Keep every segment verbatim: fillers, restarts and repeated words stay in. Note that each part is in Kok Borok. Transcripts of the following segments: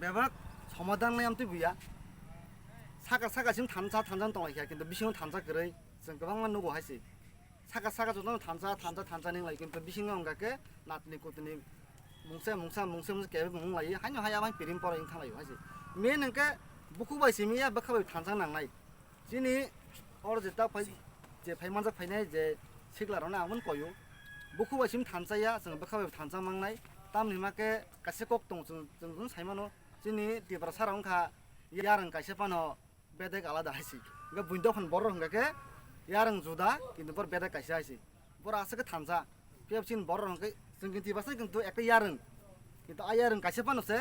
Bebak somadan lai amtwi buya. Saka saka sim thansa thansa tong laikha, kintu bisingo thansa kwrwi chwng kwbangma nugo hai se. Saka saka jotono thansa thansa thansa ning lai, kintu bisingo wngkha khe natni kutni mungsa mungsa mungsa mungsa kebeng wng lai, haino hai abang pirim poro wng thang lai hai se. Main hwnkhe bukhuk bai simi ya bwkha bai thansa nangnai. Chini oro je ta phai, je phai manjak phainai je sikla rokno ang koyo. Bukhuk bai sim thansa ya, chwng bwkha bai thansa mangnai. Tamni hima khe kaisa kok tong chwng, chwng, chwng sai mano. Chini Tiprasa rok wngkha yarwng kaisa phano bedek alada hai se. Hwnkhe buini dophani borok hwnkha khe yarwng juda, kintu bor bedek kaisa hai se. Bor aswk khe thansa. Phiya chini borok rok hwnkhe chwng kinti basa kintu ekta yarwng. Kintu a yarwng kaisa phano se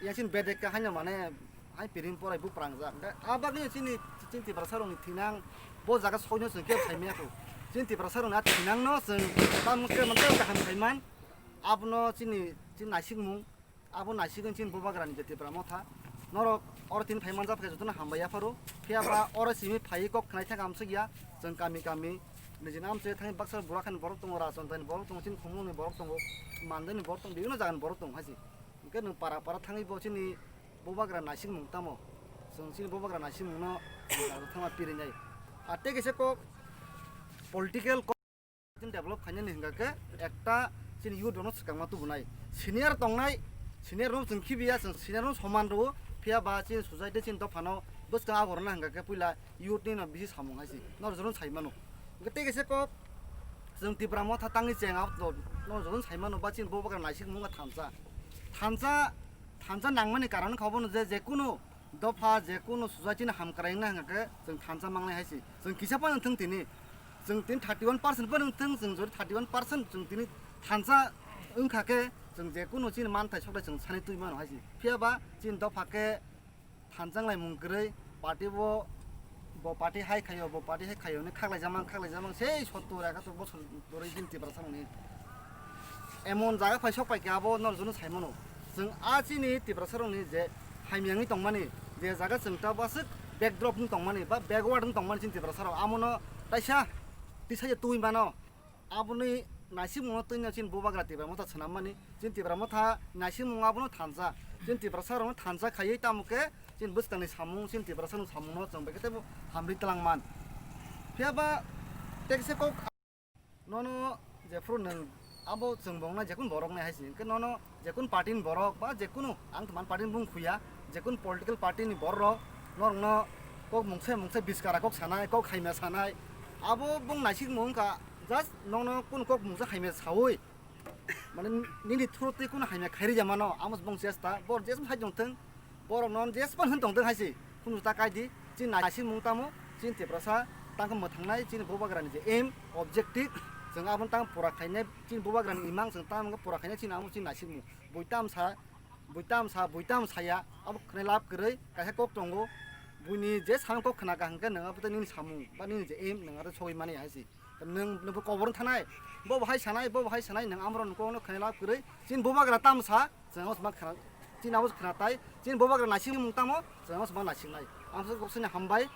yang chini bedek ka haino mane hai piring porai buk prangjak. Hwnkhe a bagwi chini, chini Tiprasa rokni thinang bo jaga soino chwng khe phaimaya kho. Chini Tiprasa rokni a thinangno chwng tamo khe mantei kaham khaiman. Abono chini, chini naisikmung. Abo naisigwi chini Bubagrani je Tipra Motha. Norok oro tini phai manjak khe jotono hambai yapharo. Phiya ba oro simi phaiwi kok khnai thang amswk ya. Chwng kami kami nijini amchoi thangwi baksa Burakhani borok tongo, Rajantaini borok tongo, chini Khumulungni borok tongo, Mandaini borok tongo, bibhinno jagani borok tongo hai se. Hwnkhe nwng para para thangwi bo chini Bubagra naisigmung tamo? Chwng chini Bubagra naisigmungno thangma pirinai. Ar tei kaisa kok political Chini develop khainani hwnkha khe ekta chini youth rokno swkangma tubunai. Senior tongnai, senior rokno chwng khibiya, chwng senior rokno soman rwo, phiya ba chini society chini dophano bwskang agorna hwnkha khe puila youth ni no bisi samung hai se. Noro jotono sai mano. Hwnkhe tei kaisa kok chwng Tipra Motha tangwi cheng abo to noro jotono sai mano ba chini Bubagra naisikmung wngkha thansa. Thansa, thansa nangmani karon wngkha obono je, je kunu dopha, je kunu society ni hamkraina hwnkha khe chwng thansa mangnai hai se. Chwng kisa phano thung tini. Chwng tini thirty one percent phano thung, chwng jodi thirty one percent chwng tini thansa wngkha khe chwng je kunu chini manthai sokthai chwng sani twi mano hai se. Phiya ba chini dopha khe thansa wnglaimung kwrwi party bo, bo party hai khaio, bo party hai khaio hwnwi khaklai jamang, khaklai jamang sei sottor ekatur bosor. Borok chini Tiprasa rokni emon jaga phai sok pai khe abo noro jotono sai mano. Chwng a chini Tiprasa rokni je hamya wngwi tongmani, je jaga chwng ta bwswk backdrop wng tongmani ba backward wng tongmani chini Tiprasa rok, amono taisa tisa je twi mano. Aboni naisikmungno twino chini Bubagra Tipra Motha swnammani, chini Tipra Motha naisikmung abono thansa. Chini Tiprasa rokno thansa khaiwi tamo khe chini bwskangni samung, chini Tiprasa ni samungno chwng bai khe teibo hamri twlang man. Phiya ba tekse kok Nono jephuru nwng abo chwng bo wngnai jekunu borok nai hai se, hwnkhe nono jekunu party ni borok ba jekunu, ang to man party ni bung khuya, jekunu political party ni borok rok norokno kok mungsa mungsa biskara kok sanai, kok hamya sanai, abo bung naisik mung wngkha. Just nono kunu kok mungsa hamya saui, mane nini through twi kunu hamya khairi ya mano, amo se bung chesta, bor jesma hai tongthwng. Borok no jespan hwn tongthwng hai se, khunu ta kai di, chini naisingmung tamo, chini Tiprasa tangkhe mwthangnai, chini Bubagrani je aim, objective, chwng abono tang pura khainai, chini Bubagrani imang chwng tamo pura khainai, chini amo chini naisingmung. Bui tam sa, bui tam sa, bui tam saya, abo khwnai lab kwrwi, kaisa kok tongo, buini je samung kok khna kaham khe nwng abo tei nini samung, ba nini je aim, nwng aro sogwi mani hai se. Nwng, nwng bo kobor wng thanai, bo bo hai sanai, bo bo hai sanai, nwng amrok nokong no khwnai lab kwrwi, chini Bubagra tam sa, chwng abo se ma khna, chini abo se khna tai, chini Bubagra naisingmung tamo, chwng abo se ma naising nai. Ang se kok sini hambai,